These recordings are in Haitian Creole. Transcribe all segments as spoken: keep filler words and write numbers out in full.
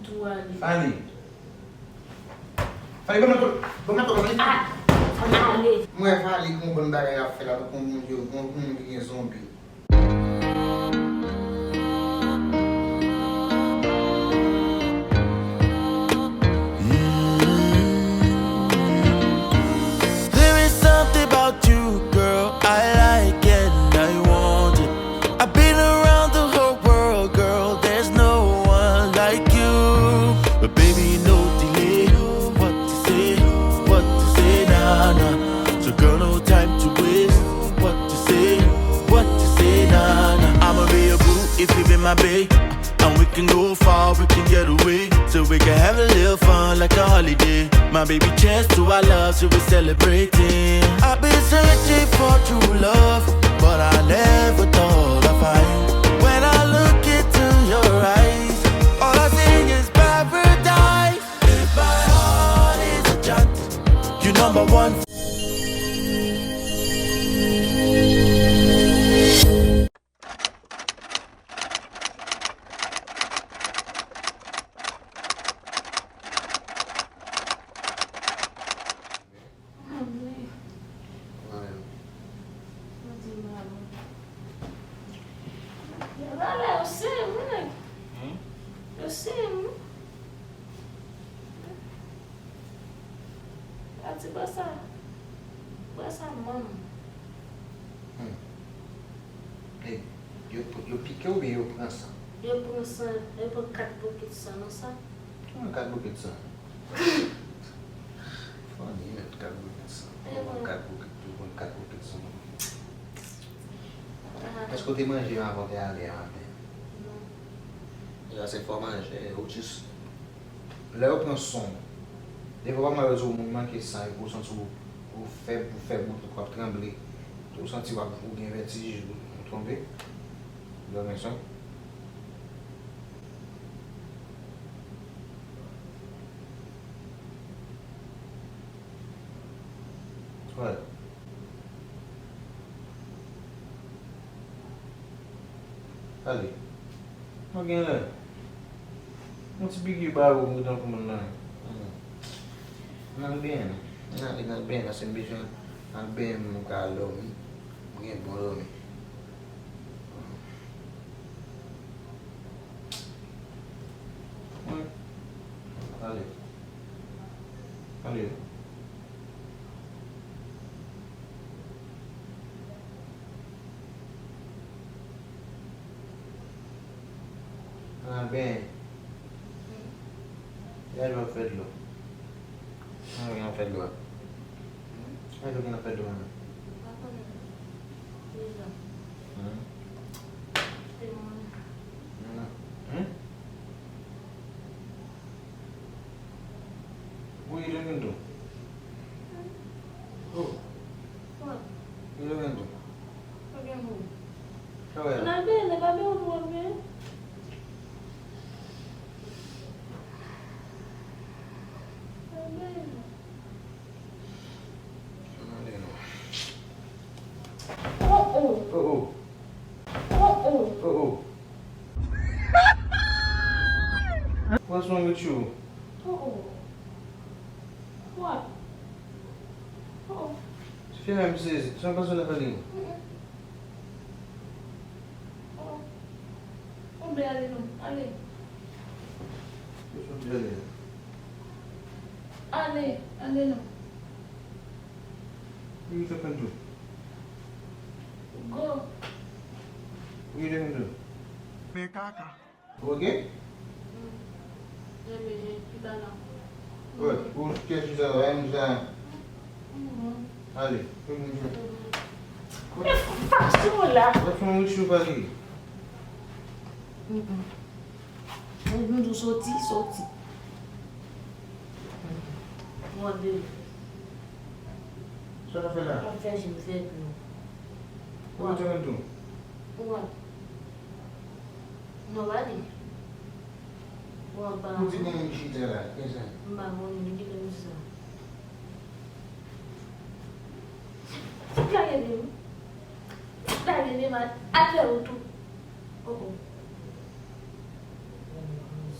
Tou ale. Fally. Fally, ban m lato, ban m lato, Fally. Ah, ale. Mwen, Fally, gon bann bagay l ap fè la, tankou moun yo, moun, moun ki gen zonbi. There is something about you, girl, I like and I want it. I've been around the whole world, girl, there's no one like you. But baby, no delay. What to say, what to say, nah, nah. So girl, no time to waste. What to say, what to say, nah, nah. I'ma be your boo if you be my babe. And we can go far, we can get away. So we can have a little fun like a holiday. My baby, cheers to our love, so we're celebrating. I've been searching for true love, but I never thought I'd find. When I look into your eyes, all I see is paradise. If my heart is a child, you number one. Mwen menm. Mwen di maman. Yo rale, yo sere m, wi, nèg. Hmm? Yo sere m, wi. A ti bwa sa, bwa sa manm. Hmm. Ey, yo, yo pike w oubyen yo pran san? Yo pran san, yo pran kat bokit san nan sa. Kòman kat bokit san? Fò ni mèt kat bokit san. Yo pran kat bokit, yo pran kat bokit san. Èske w te manje avan w te ale a maten? Non. Yo, se fò manje, ou jis Lè yo pran san w, defwa pa mal yo di w moun manke san epi w santi w, w fèb, ou fèb, ou, ou ap tranble, ou santi w ap, ou gen vètij, ou, ou tonbe, ou dòmi san. Wè. Ale. Mwen gen lè. Yon ti piki ba ou, mwen tankou moun nan. Hmm. N al benyen non. N ale, n al benyen, paske m bezwen al benyen pou m ka al dòmi. Mwen gen bon dòmi. Mwen. Ale. Ale. Anben, gade w ap fè dlo. Anben, w ap fè dlo a. Gade w ap fè dlo a. Hmm? Ou ide m tou. Oh. Ou ide m tou. Sa w wè la? N ap benyen, n ap benyen, w ap benyen. N ap benyen. Ann ale non. Oh, oh. Oh, oh. Oh, oh. Oh, oh. What's wrong with you? Oh, oh. What? Oh, oh. Ti fi a menm sezi. Sa w panse w la pale? Mm-mm. Oh, oh. Anben, ale non. Ale. Anben, ale. Ale, ale non. Wi, sa fè tou. Go. Wi, sa fè tou. Men kaka. Ok? Mm. Enben, chita la. Wè, ou chita la, wè, m chita la. Mm. Ale, fè m chita. Mm. Men fason la. Wè, fè m chita pale. Mm-mm. Mwen di w soti, soti. Mwen de. Sa w ap fè la? Mwen fè je m fè dlo. Ou te konn tou? Ou wè. Nobody. Ou wè pa. Ou di gen moun ki chita la, kisa? M pa konnen, men kite m di sa. Fout lage de m. Fout lage de m al fè wout ou. Oh, oh. Gade blues.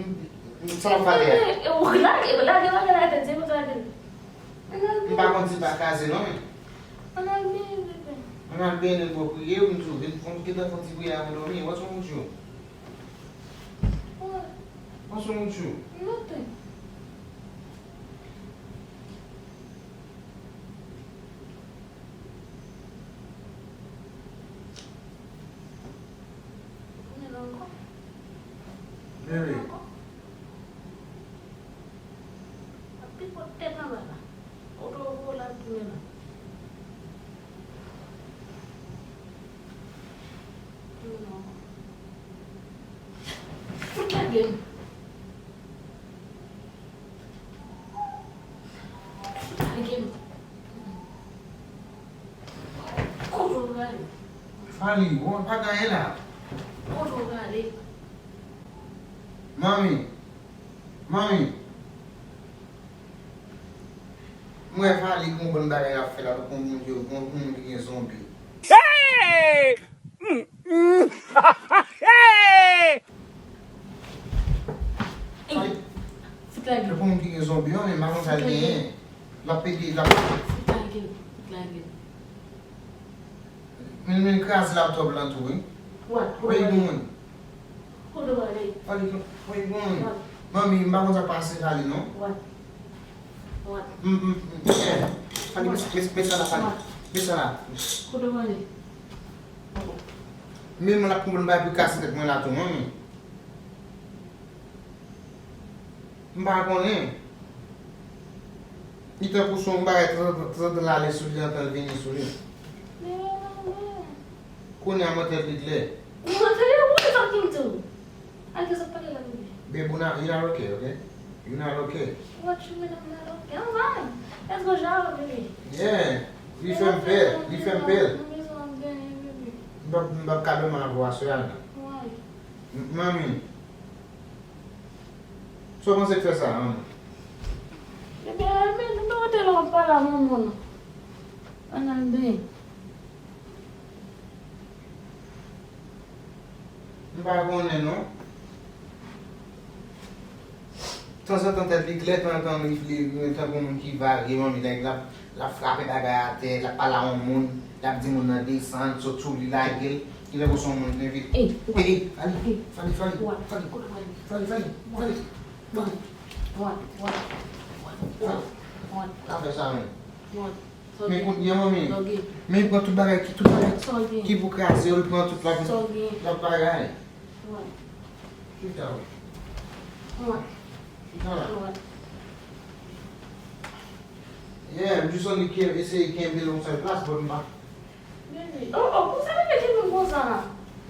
M, m, sa w ap pale a? Bebe, e ou lage, lage bagay la atè, se konsa lage l. Ann al benyen. M pa konn si pa kaze non, men. Ann al benyen, bebe. Ann al benyen, l priye, m di w, vin, fè m gentan fè yon ti priyè pou dòmi. What's wrong with you? What? What's wrong with you? Nothing. Ou tounen la ankò? Bebe. Ankò? Ap pipot tèt anba la. Kote w voye l ap tounen la. Tounen la ankò. Fout lage m. Fout lage m. Kote w prale? Fally, bon, pa gen anyen la. Kote w prale? Manmi, manmi. M wè Fally gen yon bann bagay l ap fè la, tankou moun ki, yon moun ki gen zonbi. Hey! Mm, mm. Hey! Fally, fout lage. Tankou moun ki gen zonbi, wi, men m pa konn sa l genyen. L ap pede, l ap. Fout lage, fout lage. Men, men kraze laptop lan tou, wi. What? What you doing? Kote w prale? Fally, what you doing? What? Manmi, m pa konn sa k pase Fally, non. What? What? M, m, m, yeah. Fally, met, met, met sa la, Fally. What? Met sa la. Kote w prale? Men mwen ap konprann bagay pou kase tèt mwen la tou, manmi. M pa konnen. Li tankou se yon bagay, tanzantan, tanzantan l ale sou li, tanzantan l vini sou li. Men, men, men. Kounye a mwen tèt li klè. What are you talking to? I guess I'm talking like this. Babe, you not, you not okay, okay? You not okay. What you mean I'm not okay? I'm fine. Let's go shower, baby. Yeah. Li fè m pè, li fè m pè. M p ap, m p ap ka dòmi avè w aswè a, non. Why? M-, manmi. Sa w panse k fè sa, manman? Ebyen, men, nou te la w ap pale a manman w. Ann al benyen. M pa konnen, non. Tanzantan tèt li klè, tanzantan li, li, li tankou moun ki vage, manmi, nèg la. L ap frape bagay atè, l ap pale a yon moun, l ap di moun nan desann, sot sou li, lage l, ki tankou se yon moun ki envite. Ey, Fally, Fally, Fally, Fally, Fally, Fally, Fally. Sa fè sa menm. Men kounye a, manmi, men pran tout bagay ki, tout bagay ki pou kraze yo, l pran tout la, l ap bagay. Chita wi. Chita la. Yeah, m jis annik eseye kenbe l yon sèl plas, but m pa. Bebe, oh, oh, pou sa bebe kenbe m konsa?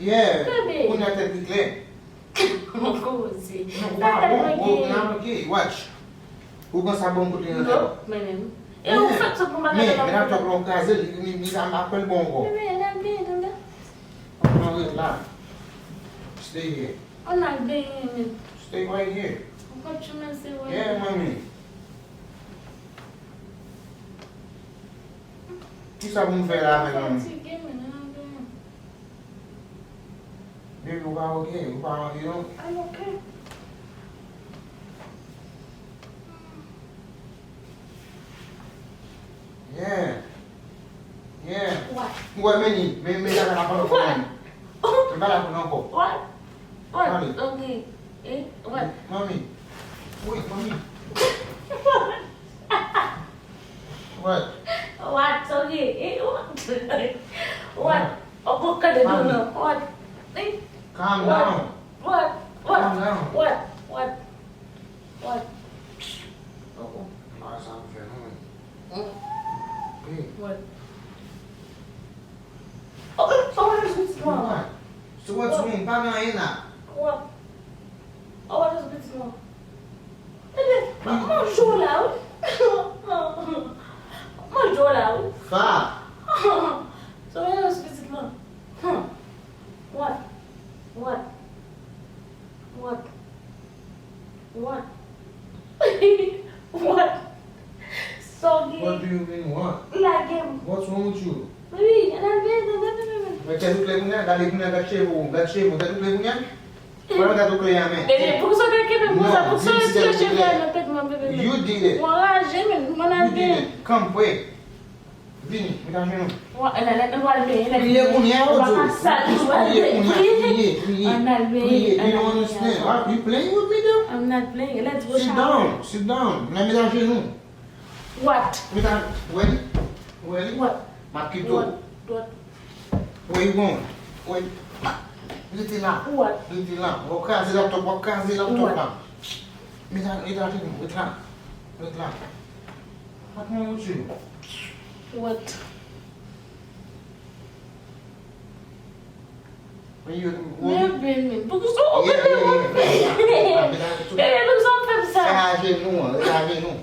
Yeah, kounye a tèt li klè. Koze. Non, ou pa bon, ou pa bon, ok, watch. Ou pran sa bon kote nan tèt. Non, men menm. E ou fèk sot pou bagay la. Men, men ap tòp la, ou kraze li, li, li, li, sa m ap fè l bon ankò. Men, men, men, men, men. Ou pran ret la. Stay here. Ann al benyen, men. Stay right here. Ou konn tchoumen se wè. Yeah, manmi. Kisa pou m fè la avèk manmi? Fatige, men, ann al benyen. Baby, ou pa ok, ou pa anvi non. I'm ok. Yeah. Yeah. What? Ou wè, men li, men, men la, la, la, la, la. What? M pa la pou nou ankò. What? What? Mami. Ok. Eh, what? Mami. Wi, mami. What? What? Ok. Eh, what? What? What? Oh, what kind of do now? What? Eh? Calm down. What? What? Calm down. What? What? What? Oh, oh. Pa sa m fè non. Hey. What? Oh, so what is this one? What? So what's wrong? Pa gen anyen la. What? Oh, what is this one? Ebyen, mwen jwe la wi. Mwen jwe la wi. Fa. So what is this one? Hmm. What? What? What? What? What? Soggy. What do you mean, what? Lage m. What's wrong with you? Wi, ann al benyen, ann al benyen. Men tèt ou klè kounye a, gade kounye a, gad cheve w, gad cheve w, tèt ou klè kounye a? Wè, gad ou klè a, men. Bebe, poukisa w te kenbe m konsa? Poukisa w retire cheve a nan tèt mwen, bebe? You did it. Mwen raje, men, mwen al benyen. You did it. Come, pray. Vini, met ajenou. Wa-, la, la, nou al benyen, la. Priye kounye a, Odjo. Ou pa ka sal, nou al benyen. Priye, priye, priye. Ann al benyen, ann al benyen. You don't understand. What, you playing with me, though? I'm not playing. Let's go shower. Sit down, sit down. La, met ajenou. What? Met a, wè li? Wè li? What? M ap kite w. What? What? Where you going? Where you, rete la. What? Rete la. W ap kraze laptop, w ap kraze laptop la. What? Met a, met ajenou, rete la. Rete la. What wrong with you? What? Bebe, men, poukisa w, bebe, w ap fè? Bebe, poukisa w ap fè m sa? Sa ajenou an, sa ajenou.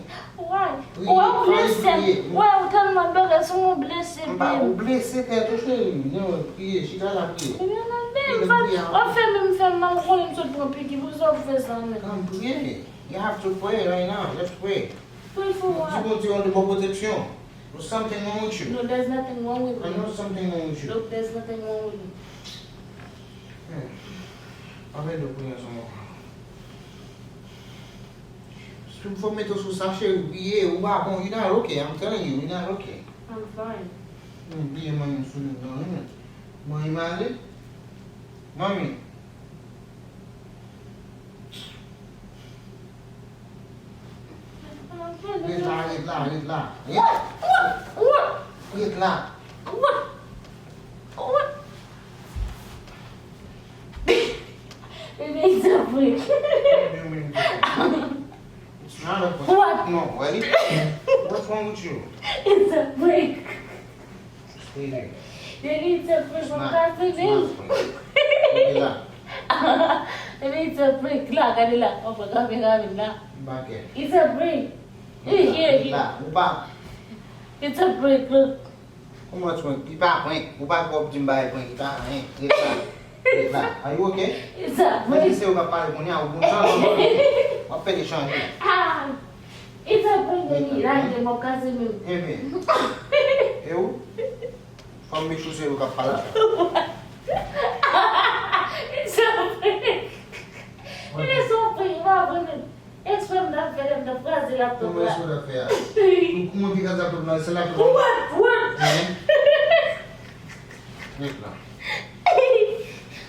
Why? Ou wè ou blese m. Wè ou tèlman bagay, se ou blese m. M pa, ou blese tèt ou, cheri. Non, priye, chita la, priye. Bebe, w ap fè m, w ap fè m mal, ou konnen m sot pran piki, poukisa w ap fè sa menm? Come, priye. You have to pray right now. Let's pray. Pray for what? Di Bondye yon bon pwoteksyon. There's something wrong with you. No, there's nothing wrong with me. I know something wrong with you. No, there's nothing wrong with me. Hmm. Anmède w pou yon sèl moman. Si m fò mete w sou sa, cheri, priye, ou pa bon, you not okay, I'm telling you, you not okay. I'm fine. Hmm, bliye manyen sou li, non, hmm. Manyen male. Manmi. Ret la, ret la, ret la. Ret. What? What? What? Ret la. What? What? Baby, it's a prank. What do you mean? It's not a prank. What? No, ready? What's wrong with you? It's a prank. Stay there. Baby, it's a prank, m ap kase menm. It's not, it's not a prank. Stay there. Baby, it's a prank. La, gade la. Ou pran kamera menm la. M pa kè. It's a prank. Ret la, ret la. Ou pa. It's a prank, look. Kòman prank? Li pa prank. Ou pa twò di m bagay prank. Li pa anyen. Ret la. Ret la. Are you okay? It's a prank. Mwen se ou k ap pale kounye a, ou konn sa, non? W ap pèdi chanje. Ah! It's a prank, baby. Lage m, m ap kase menm. Enben. E ou? Fò m make sure se ou k ap pale avè m. It's a prank. It's a prank, pa vre menm. Eksprè m t ap fè, lè m t ap kraze laptop la. Kòman eksprè w t ap fè a? Ou kòman ki kraze laptop la? Se laptop la. What? What? Hein? Ret la.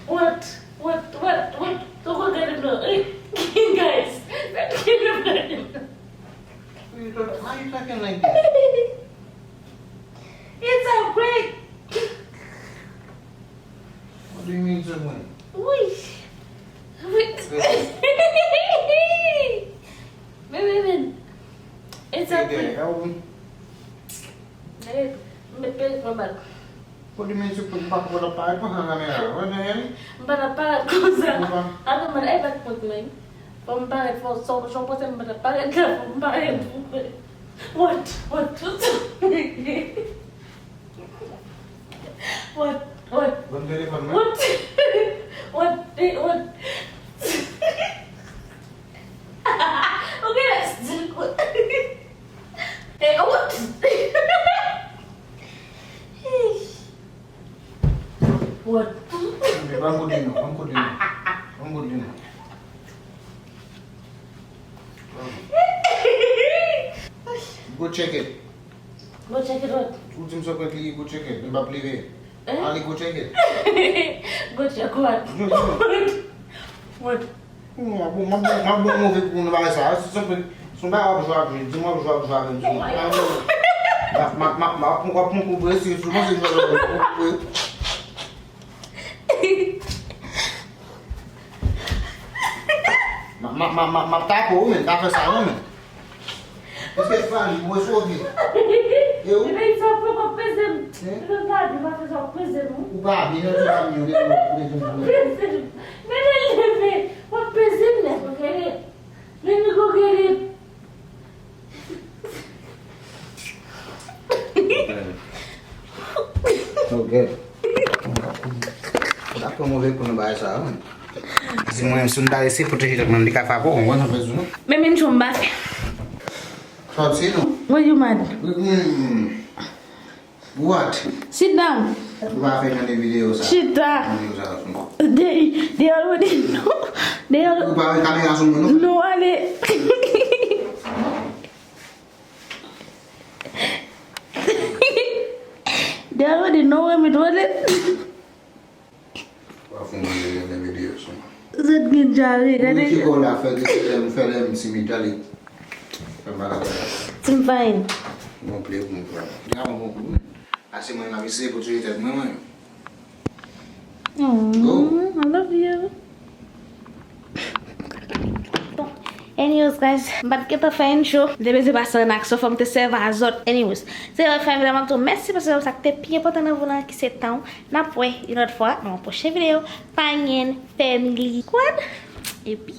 What? What? What? What? Toko gade m nan. Guys, toko gade m nan. Why you talking like this? It's a break. What do you mean it's a win? Ui. Ui. Baby, baby. It's a break. Nèg, m met perik mwen ba l. What do you mean you put back with a pipe on the camera? What the hell? M pa t ap parèt konsa. Avan mwen, e pa t prank mwen. Fò m parèt, fò, fò, fò, fò, m pa t ap parèt la, fò m parèt. What? What? What? What? Ban m telefòn mwen. What? What? What? Ok, let's do it. Eh, what? What? Ban m kote non, ban m kote non. Ban m kote non. Go check it. Go check it what? Ou di m sa prank li, go check it. M p ap leve. Eh? Ale go check it. Go check what? Yo, yo. What? Mwen bon, mwen bon, mwen bon move pou nou bagay sa. Se son pe, son bagay w ap jwe ap jwe. Di m w ap jwe ap jwe avè m sou mwen. M ap, m ap, m ap, m ap, m ap pran kou presi sou mwen, se jwe jwe kou presi. M ap, m ap, m ap, m ap, m ap tape w, men, pa fè sa non, men. Eske fali, mwen sove. E ou? Epi sa pran w ap peze m. Epi m pa di, pa fè sa w ap peze m. Ou pa byen, non, se pa byen, ou dekouvri, ou dekouvri. Peze m. Men li leve, w ap peze m, let's go get it. Let me go get it. Ok. Ou ta pran move kou nan bagay sa, wi. Si mwen menm, si m ta resi pwoteje tèt mwen, li ka frape w, mwen sa fè sou nou. Men men chonm ba fè. Sòti nou. What you mad? Mm. What? Sit down. Ou pa fè jan de videyo sa. Chita. Videyo sa sou nou. They, they already know. They al- Ou pa wè kamera sou mwen, non? No, ale. They already know where mi dwele. Ou pa fè mwen de videyo sou mwen. Zot gen jare, Mwen gade. Ki kò la fè de fè lè m fè lè m timid, ale. Fè m pa la fè. Tim fine. Bon play pou mwen. Li ka bon bon kou. Ase mwen la eseye pwoteje tèt mwen, mwen. Oh, I love you. Bon, anyways, guys, m pa t gentan fè yon show. M te bezwen pase an aksyon, fò m te sèvi a zòt. Anyways, se yo fè videyo, m ap di w mèsi paske se sa k te pi enpòtan nan vi w lan ki se tan w. N ap wè yon lòt fwa nan yon pwochen videyo. Panyen Family Squad. Epi,